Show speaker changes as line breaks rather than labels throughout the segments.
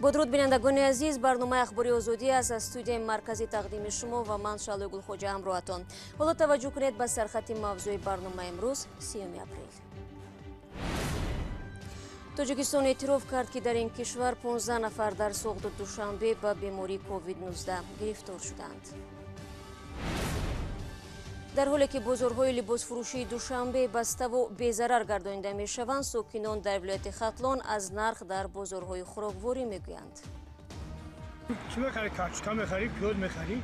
Бо дуруд, бинандагони азиз, барномаи Ахбори Озодӣ аст аз студияи марказӣ тақдими шумо ва ман Шаълои Гулхоҷа ҳамроҳатон. Ҳоло таваҷҷӯҳ кунед ба сархати мавзӯи барномаи имрӯз, 30 апрел. Тоҷикистон эътироф кард, ки дар ин кишвар 15 нафар дар Суғду Душанбе ба бемории COVID-19 гирифтор шуданд. Дар ҳоле ки бозорҳои либосфурӯшии Душанбе баставу безарар гардонида мешаванд, сокинон дар вилояти Хатлон аз нарх дар бозорҳои хӯрокворӣ мегӯянд.
Чӣ мехарӣ? Картошка мехарӣ, пиёз мехарӣ,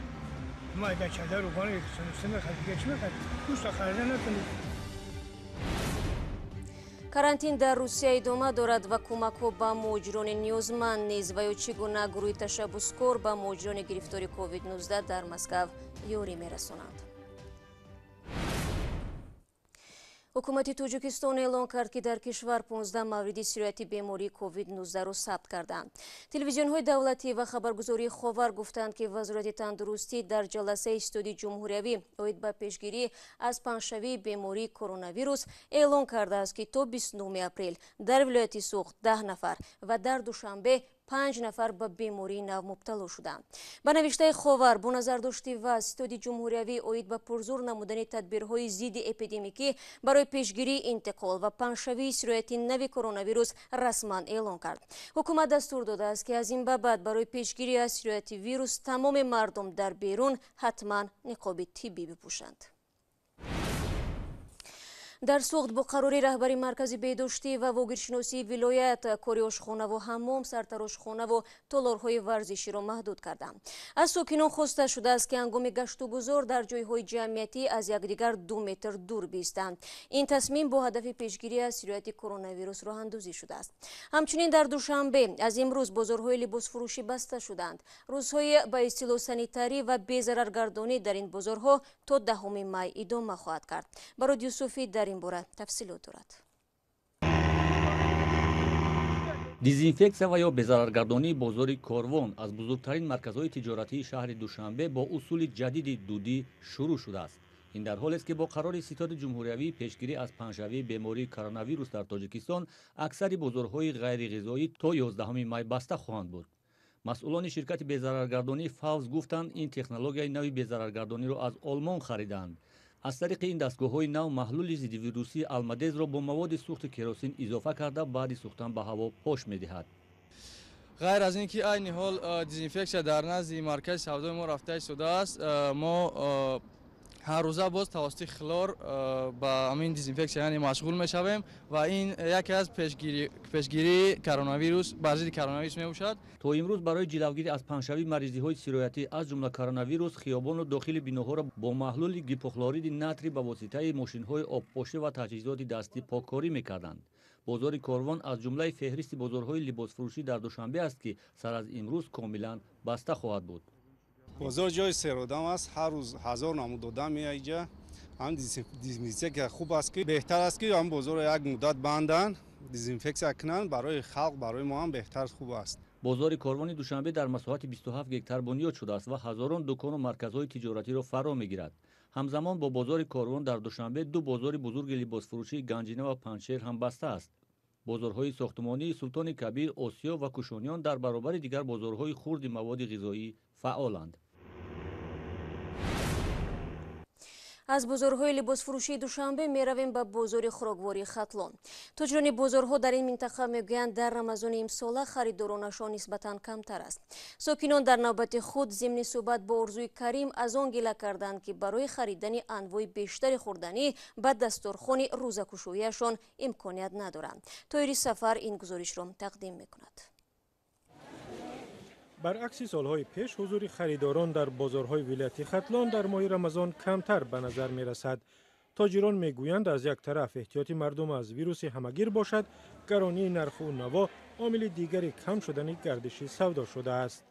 майда чада, рӯғани мехарӣ, дига чӣ мехарӣ? Гӯшта харида натонӣ.
Карантин дар Русия идома дорад ва кӯмакҳо ба муҳоҷирони ниёзманд низ ва ё чӣ гуна гурӯҳи ташаббускор ба муҳоҷирони гирифтори COVID-19 дар Москав ёрӣ мерасонанд. Ҳукумати Тоҷикистон эълон кард, ки дар кишвар 15 мавриди сирояти бемории COVID-19-ро сабт карданд. Телевизионҳои давлатӣ ва хабаргузории Ховар гуфтанд, ки Вазорати тандурустӣ дар ҷаласаи истоди ҷумҳуриявӣ оид ба пешгирӣ аз паҳншавии бемории коронавирус эълон кардааст, ки то 29 апрел дар вилояти Суғд 10 нафар ва дар Душанбе 5 нафар ба бемории нав мубтало шуданд. Ба навиштаи Ховар, бо назардошти вазъ истоди ҷумҳуриявӣ оид ба пурзур намудани тадбирҳои зидди эпидемикӣ барои пешгирии интиқол ва паҳншавии сирояти нави коронавирус расман эълон кард. Ҳукумат дастур додааст, ки аз ин ба баъд барои пешгирӣ аз сирояти вирус тамоми мардум дар берун ҳатман ниқоби тиббӣ бипӯшанд. Дар Суғд бо қарори раҳбари маркази беҳдоштӣ ва вогиршиносии вилоят кори ошхонаву ҳаммом, сартарошхонаву толорҳои варзиширо маҳдуд карданд. Аз сокинон хоста шудааст, ки ҳангоми гаштугузор дар ҷойҳои ҷамъиятӣ аз якдигар 2 метр дур биистанд. Ин тасмим бо ҳадафи пешгирӣ аз сирояти коронавирус роҳандозӣ шудааст. Ҳамчунин дар Душанбе аз имрӯз бозорҳои либосфурӯшӣ баста шуданд. Рӯзҳои ба истилоҳ санитарӣ ва безараргардонӣ дар ин бозорҳо то 10 май идома хоҳад кард. Барод Юсуфӣ дар ин бора тафсилот дорад.
Дезинфексия ва ё безараргардонии бозори Корвон аз бузургтарин марказҳои тиҷоратии шаҳри Душанбе бо усули ҷадиди дудӣ шурӯъ шудааст. Ин дар ҳолест, ки бо қарори ситоди ҷумҳуриявии пешгирӣ аз паҳншавии бемории коронавирус дар Тоҷикистон аксари бозорҳои ғайриғизоӣ то 11 май баста хоҳанд буд. Масъулони ширкати безараргардонии Фавз гуфтанд, ин технологияи нави безараргардониро аз Олмон харидаанд. Аз тариқи ин дастгоҳҳои нав маҳлули зиддивирусии алмадезро бо маводи сӯхти керосин изофа карда, баъди сӯхтан ба ҳаво пош медиҳад.
Ғайр аз ин ки айни ҳол дезинфексия дар назди маркази савдои мо рафта истодааст, мо ҳар рӯза боз тавассути хлор ба ҳамин дезинфексия яъне машғул мешавем ва ин яке аз пешгирии коронавирус бар зидди коронавирус мебошад.
То имрӯз барои ҷилавгирӣ аз паҳншавии маризиҳои сироятӣ аз ҷумла коронавирус хиёбону дохили биноҳоро бо маҳлули гипохлориди натрий ба воситаи мошинҳои обпошӣ ва таҷҳизоти дастӣ поккорӣ мекарданд. Бозори Корвон аз ҷумлаи феҳристи бозорҳои либосфурӯшӣ дар Душанбе аст, ки сар аз имрӯз комилан баста хоҳад буд.
Бозор ҷои серодам аст, ҳар рӯз 1000 намуд одам меояд инҷа. Ҳам дезинфексия хуб аст, ки беҳтар аст, ки ҳам бозорро як муддат банданд, дезинфексия кунанд, барои халқ, барои мо ҳам беҳтар хуб аст.
Бозори Корвони Душанбе дар масоҳати 27 гектар бунёд шудааст ва ҳазорон дукону марказҳои тиҷоратиро фаро мегирад. Ҳамзамон бо бозори Корвон дар Душанбе ду бозори бузурги либосфурӯшии Ганҷина ва Панҷшер ҳам баста аст. Бозорҳои сохтмонии Султони Кабир, Осиё ва Кушониён дар баробари дигар бозорҳои хурди маводи ғизоӣ фаъоланд.
Аз бозорҳои либосфурӯшии Душанбе меравем ба бозори хӯроквории Хатлон. Тоҷирони бозорҳо дар ин минтақа мегӯянд, дар рамазони имсола харидоронашон нисбатан камтар аст. Сокинон дар навбати худ зимни суҳбат бо Орзуи Карим аз он гила карданд, ки барои харидани анвои бештари хӯрданӣ ба дастурхони рӯзакушоияшон имконият надоранд. Тоири Сафар ин гузоришро тақдим мекунад.
Баръакси солҳои пеш, ҳузури харидорон дар бозорҳои вилояти Хатлон дар моҳи Рамазон камтар ба назар мерасад. Тоҷирон мегӯянд, аз як тараф эҳтиёти мардум аз вируси ҳамагир бошад, гаронии нарху наво омили дигари кам шудани гардиши савдо шудааст.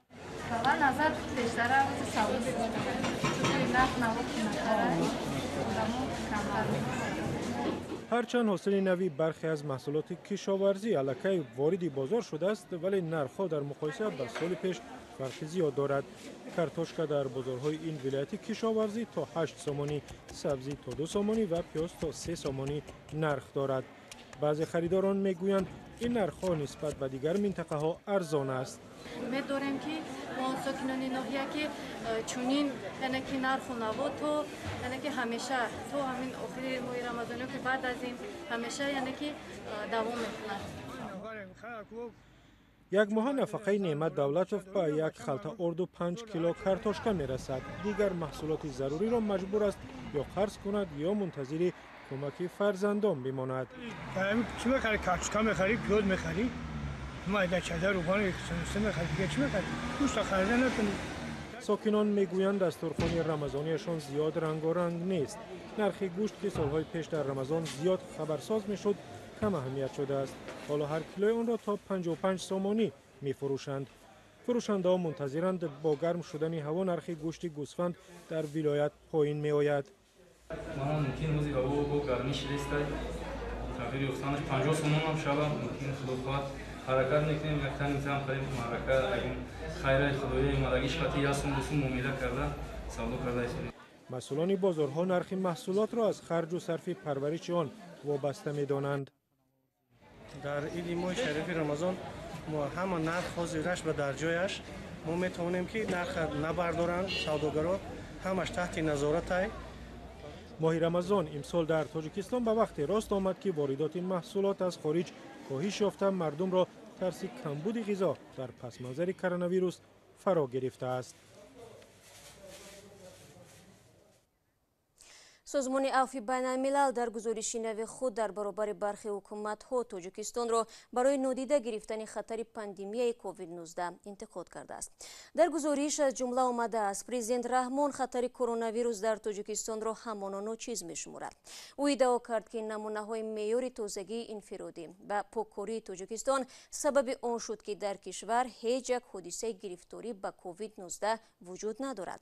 Ба назар пештара рӯзи савдо чунки нарх наво қиматтар аст, одамо камтар.
Ҳарчанд ҳосили нави бархе аз маҳсулоти кишоварзӣ аллакай вориди бозор шудааст, вале нархҳо дар муқоиса ба соли пеш фарқи зиёд дорад. Картошка дар бозорҳои ин вилояти кишоварзӣ то 8 сомонӣ, сабзӣ то 2 сомонӣ ва пиёз то 3 сомонӣ нарх дорад. Баъзе харидорон мегӯянд, ин нархҳо нисбат ба дигар минтақаҳо арзон аст.
Умед дорем, ки мо, сокинони ноҳия, ки чунин, яъне ки нарху наво то, яъне ки ҳамеша то ҳамин охири моҳи Рамазон ё ки баъд аз ин ҳамеша, яъне ки давом мекунад.
Як моҳа нафақаи Неъмат Давлатов ба як халта орду 5 кило картошка мерасад. Дигар маҳсулоти заруриро маҷбур аст ё қарз кунад, ё мунтазири кӯмаки фарзандон бимонад.
Чӣ мехарӣ? Картошка мехарӣ, пиёз мехарӣ, майда чайда, рӯғани мехарӣ, дига чӣ мехарӣ? Гӯшта харида натонӣ.
Сокинон мегӯянд, дастурхони рамазонияшон зиёд рангоранг нест. Нархи гӯшт, ки солҳои пеш дар Рамазон зиёд хабарсоз мешуд, кам аҳамият шудааст. Ҳоло ҳар килои онро то 55 сомонӣ мефурӯшанд. Фурӯшандаҳо мунтазиранд, бо гарм шудани ҳаво нархи гӯшти гӯсфанд дар вилоят поин меояд.
Мумкин рӯзи ҳаво бо гармӣ шидестай, тағйир ёфтанаш 50 сомонам шава мумкин. Худо хоҳад, ҳаракат мекунем, як тани там харем, маърака ягон хайраи худои малагиш хати як сум, 2 сум муомила карда, савдо карда истодем.
Масъулони бозорҳо нархи маҳсулотро аз харҷу сарфи парвариши он вобаста медонанд.
Дар иди моҳи шарифи Рамазон ҳама нарх ҳозираш ба дар ҷояш. Мо метавонем, ки нарха набардоранд савдогаро, ҳамаш таҳти назоратай.
Моҳи Рамазон имсол дар Тоҷикистон ба вақте рост омад, ки воридоти маҳсулот аз хориҷ коҳиш ёфта, мардумро тарси камбуди ғизо дар пасманзари коронавирус фаро гирифтааст.
Созмони Афви Байналмилал дар гузориши нави худ дар баробари бархе ҳукуматҳо Тоҷикистонро барои нодида гирифтани хатари пандемияи COVID-19 интиқод кардааст. Дар гузориш аз ҷумла омадааст, президент Раҳмон хатари коронавирус дар Тоҷикистонро ҳамоно ночиз мешуморад. Ӯ иддао кард, ки намунаҳои меъёри тозагии инфиродӣ ба поккории Тоҷикистон сабаби он шуд, ки дар кишвар ҳеҷ як ҳодисаи гирифторӣ ба COVID-19 вуҷуд надорад.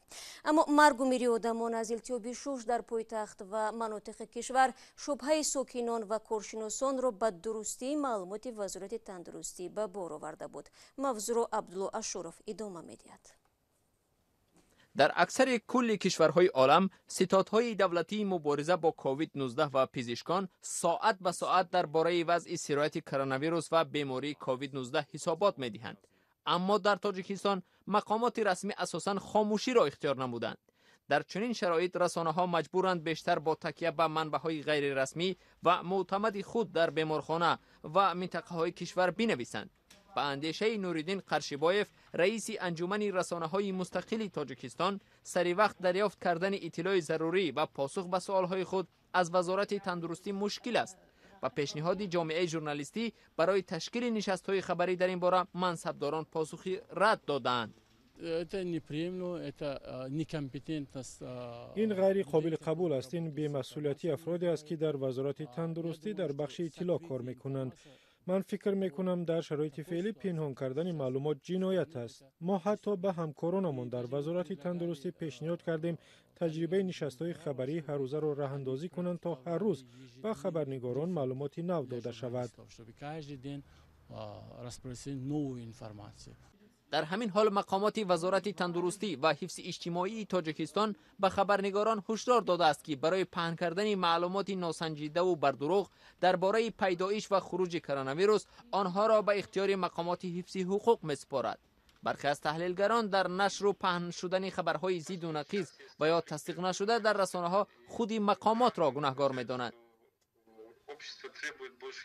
Аммо маргу мири одамон аз илтиҳоби шуш дар пойтахт ва манотиқи кишвар шубҳаи сокинон ва коршиносонро ба дурустии маълумоти Вазорати тандурустӣ ба бор оварда буд. Мавзӯъро Абдулло Ашуров идома медиҳад.
Дар аксари кулли кишварҳои олам ситодҳои давлатии мубориза бо COVID-19 ва пизишкон соат ба соат дар бораи вазъи сирояти коронавирус ва бемории COVID-19 ҳисобот медиҳанд. Аммо дар Тоҷикистон мақомоти расмӣ асосан хомӯширо ихтиёр намуданд. Дар чунин шароит расонаҳо маҷбуранд бештар бо такя ба манбаъҳои ғайрирасмӣ ва мӯътамади худ дар беморхона ва минтақаҳои кишвар бинависанд. Ба андешаи Нуриддин Қаршибоев, раиси Анҷумани расонаҳои мустақили Тоҷикистон, сари вақт дарёфт кардани иттилои зарурӣ ва посух ба суолҳои худ аз Вазорати тандурустӣ мушкил аст. Ба пешниҳоди ҷомеаи журналистӣ барои ташкили нишастҳои хабарӣ дар ин бора мансабдорон посухи рад додаанд.
Это неприемлемо, это некомпетентность.
Ин ғайри қобили қабул аст. Ин бемасъулиятии афроде аст, ки дар Вазорати тандурустӣ дар бахши иттилоъ кор мекунанд. Ман фикр мекунам, дар шароити феълӣ пинҳон кардани маълумот ҷиноят аст. Мо ҳатто ба ҳамкоронамон дар Вазорати тандурустӣ пешниҳод кардем, таҷрибаи нишастҳои хабарии ҳаррӯзаро роҳандозӣ кунанд, то ҳар рӯз ба хабарнигорон маълумоти нав дода шавад.
Новую информацию.
Дар ҳамин ҳол мақомоти Вазорати тандурустӣ ва ҳифзи иҷтимоии Тоҷикистон ба хабарнигорон ҳушдор додааст, ки барои паҳн кардани маълумоти носанҷидаву бардурӯғ дар бораи пайдоиш ва хуруҷи коронавирус онҳоро ба ихтиёри мақомоти ҳифзи ҳуқуқ месупорад. Бархе аз таҳлилгарон дар нашру паҳн шудани хабарҳои зидду нақиз ва ё тасдиқ нашуда дар расонаҳо худи мақомотро гунаҳгор медонанд.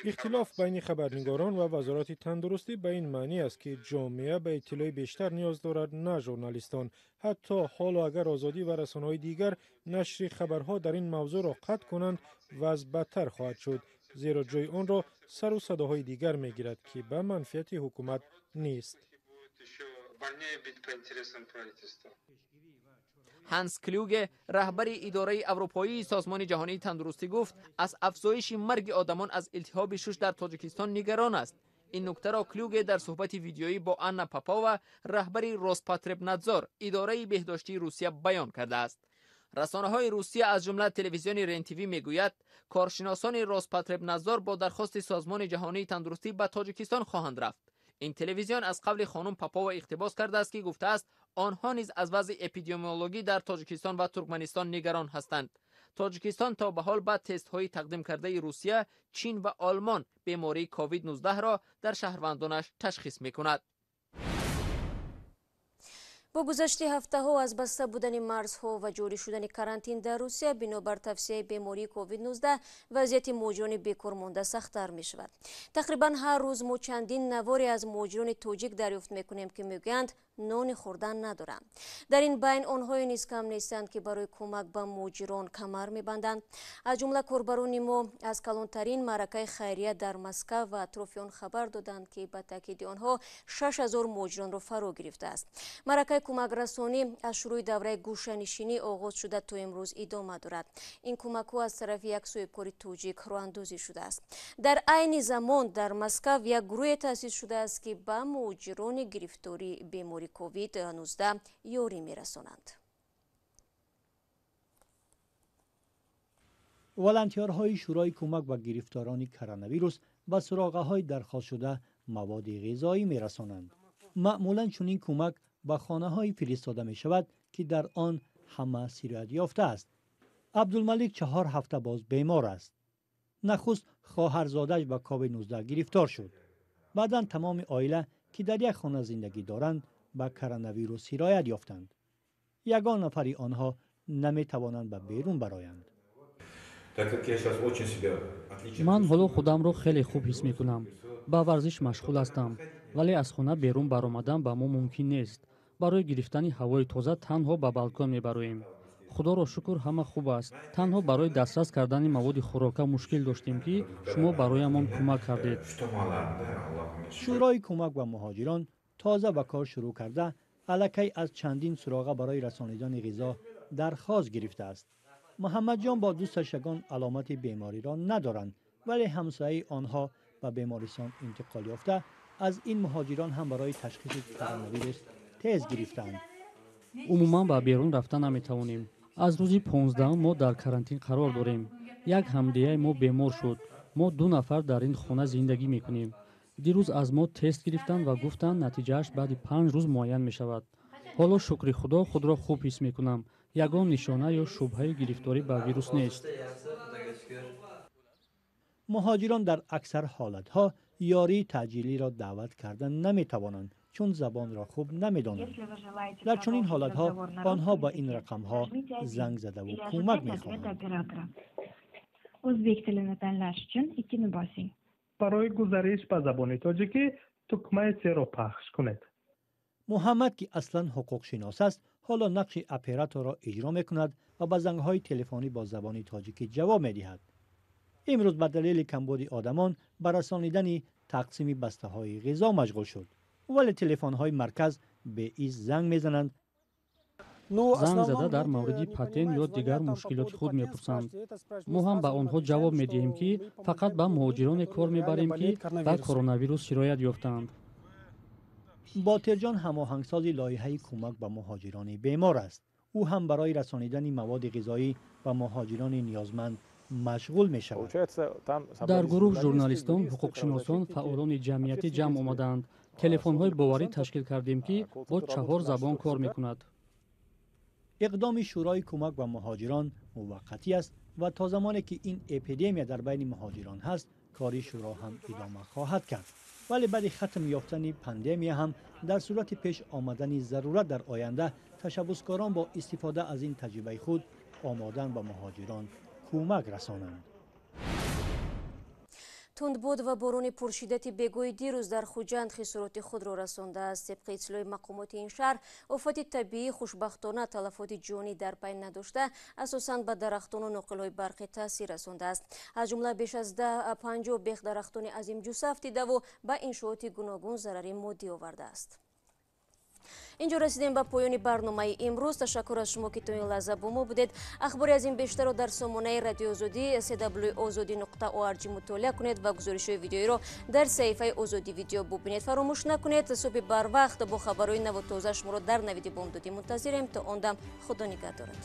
Ихтилоф байни хабарнигорон ва Вазорати тандурустӣ ба ин маънӣ аст, ки ҷомеа ба иттилои бештар ниёз дорад, на журналистон. Ҳатто ҳоло агар Озодӣ ва расонаҳои дигар нашри хабарҳо дар ин мавзӯъро қатъ кунанд, вазъ бадтар хоҳад шуд, зеро ҷои онро сару садоҳои дигар мегирад, ки ба манфиати ҳукумат нест.
Ҳанс Клюге, раҳбари идораи аврупоии Созмони ҷаҳонии тандурустӣ, гуфт, аз афзоиши марги одамон аз илтиҳоби шуш дар Тоҷикистон нигарон аст. Ин нуктаро Клюге дар суҳбати видеоӣ бо Анна Попова, раҳбари Роспотребнадзор, идораи беҳдоштии Русия, баён кардааст. Расонаҳои Русия, аз ҷумла телевизиони РЕН ТВ, мегӯяд, коршиносони Роспотребнадзор бо дархости Созмони ҷаҳонии тандурустӣ ба Тоҷикистон хоҳанд рафт. Ин телевизион аз қавли хонум Попова иқтибос кардааст, ки гуфтааст, онҳо низ аз вазъи эпидемиологӣ дар Тоҷикистон ва Туркманистон нигарон ҳастанд. Тоҷикистон то ба ҳол ба тестҳои тақдим кардаи Русия, Чин ва Олмон бемории COVID-19 ро дар шаҳрвандонаш ташхис мекунад.
Бо гузашти ҳафтаҳо аз баста будани марзҳо ва ҷорӣ шудани карантин дар Русия бинобар тавсияи бемории COVID-19 вазъияти муҳоҷирони бекор монда сахттар мешавад. Тақрибан ҳар рӯз мо чандин наворе аз муҳоҷирони тоҷик дарёфт мекунем, ки мегӯянд нони хӯрдан надоранд. Дар ин байн онҳое низ кам нестанд, ки барои кӯмак ба муҳоҷирон камар мебанданд. Аз ҷумла корбарони мо аз калонтарин маъракаи хайрия дар Москав ва атрофи он хабар доданд, ки ба таъкиди онҳо 6000 муҳоҷиронро фаро гирифтааст. Маъракаи кӯмакрасонӣ аз шурӯи давраи гӯшанишинӣ оғоз шуда то имрӯз идома дорад. Ин кӯмакҳо аз тарафи як соҳибкори тоҷик роҳандозӣ шудааст. Дар айни замон дар Москав як гурӯҳе таъсис шудааст, ки ба муҳоҷирони гирифтори беморӣ COVID-19 ёрӣ мерасонанд.
Волонтёрҳои Шӯрои кӯмак ба гирифторони коронавирус ба суроғаҳои дархостшуда маводи ғизоӣ мерасонанд. Маъмулан чунин кӯмак ба хонаҳое фиристода мешавад, ки дар он ҳама сироят ёфтааст. Абдулмалик 4 ҳафта боз бемор аст. Нахуст хоҳарзодааш ба COVID-19 гирифтор шуд. Баъдан тамоми оила, ки дар як хона зиндагӣ доранд, ба коронавирус сироят ёфтанд. Ягон нафари онҳо наметавонанд ба берун бароянд.
Ман ҳоло худамро хеле хуб ҳис мекунам. Ба варзиш машғул ҳастам, вале аз хона берун баромадан ба мо мумкин нест. Барои гирифтани ҳавои тоза танҳо ба балкон мебароем. Худоро шукр, ҳама хуб аст. Танҳо барои дастрас кардани маводи хӯрока мушкил доштем, ки шумо бароямон кӯмак кардед.
Шӯрои кӯмак ба муҳоҷирон тоза ба кор шурӯъ карда, аллакай аз чандин суроға барои расонидани ғизо дархост гирифтааст. Муҳаммадҷон бо дӯсташ ягон аломати бемориро надоранд, вале ҳамсояи онҳо ба бемористон интиқол ёфта, аз ин муҳоҷирон ҳам барои ташхиси коронавирус тез гирифтаанд.
Умуман ба берун рафта наметавонем. Аз рӯзи 15 мо дар карантин қарор дорем. Як ҳамдияи мо бемор шуд. Мо 2 нафар дар ин хона зиндагӣ мекунем. Дирӯз аз мо тест гирифтанд ва гуфтанд натиҷааш баъди 5 рӯз муайян мешавад. Ҳоло шукри Худо худро хуб ҳис мекунам. Ягон нишона ё шубҳаи гирифторӣ ба вирус нест.
Муҳоҷирон дар аксар ҳолатҳо ёрии таъҷилиро даъват карда наметавонанд, чун забонро хуб намедонанд. Дар чунин ҳолатҳо онҳо ба ин рақамҳо занг задаву кӯмак мехоҳанд.
O'zbek tilini tanlash uchun 2-ni bosing.
Барои гузариш ба забони тоҷикӣ тукмаи серо пахш кунед.
Муҳаммад, ки аслан ҳуқуқшинос аст, ҳоло нақши операторро иҷро мекунад ва ба зангҳои телефонӣ бо забони тоҷикӣ ҷавоб медиҳад. Имрӯз ба далели камбуди одамон ба расонидани тақсими бастаҳои ғизо машғул шуд, вале телефонҳои марказ беиз занг мезананд.
Занг зада дар мавриди патент ё дигар мушкилоти худ мепурсанд. Мо ҳам ба онҳо ҷавоб медиҳем, ки фақат ба муҳоҷироне кор мебарем, ки ба коронавирус сироят ёфтаанд.
Ботирҷон ҳамоҳангсози лоиҳаи кӯмак ба муҳоҷирони бемор аст. Ӯ ҳам барои расонидани маводи ғизоӣ ба муҳоҷирони ниёзманд машғул мешавад.
Дар гурӯҳ журналистон, ҳуқуқшиносон, фаъолони ҷамъиятӣ ҷамъ омадаанд. Телефонҳои боварӣ ташкил кардем, ки бо 4 забон кор мекунад.
Иқдоми Шӯрои кӯмак ба муҳоҷирон муваққатӣ аст ва то замоне ки ин эпидемия дар байни муҳоҷирон ҳаст, кори шӯро ҳам идома хоҳад кард. Вале баъди хатм ёфтани пандемия ҳам дар сурати пеш омадани зарурат дар оянда ташаббускорон бо истифода аз ин таҷрибаи худ омодаанд ба муҳоҷирон кӯмак расонанд.
Тундбод ва борони пуршиддати бегоҳи дирӯз дар Хуҷанд хисороти худро расондааст. Тибқи иттилои мақомоти ин шаҳр, офати табиӣ хушбахтона талафоти ҷонӣ дар пай надошта, асосан ба дарахтону ноқилҳои барқӣ таъсир расондааст. Аз ҷумла беш аз 50 бех дарахтони азимҷусса афтидаву ба иншооти гуногун зарари моддӣ овардааст. Инҷо расидем ба поёни барномаи имрӯз. Ташаккур аз шумо, ки то ин лаҳза бо мо будед. Ахбори аз ин бештарро дар сомонаи радиои Озодӣ cw.ozodi.org мутолиа кунед ва гузоришҳои видеоиро дар саҳифаи Озодӣ видео бубинед. Фаромӯш накунед, субҳи барвақт бо хабарҳои наву тоза шуморо дар навиди бомдодӣ мунтазирем. То он дам Худо нигаҳдорад.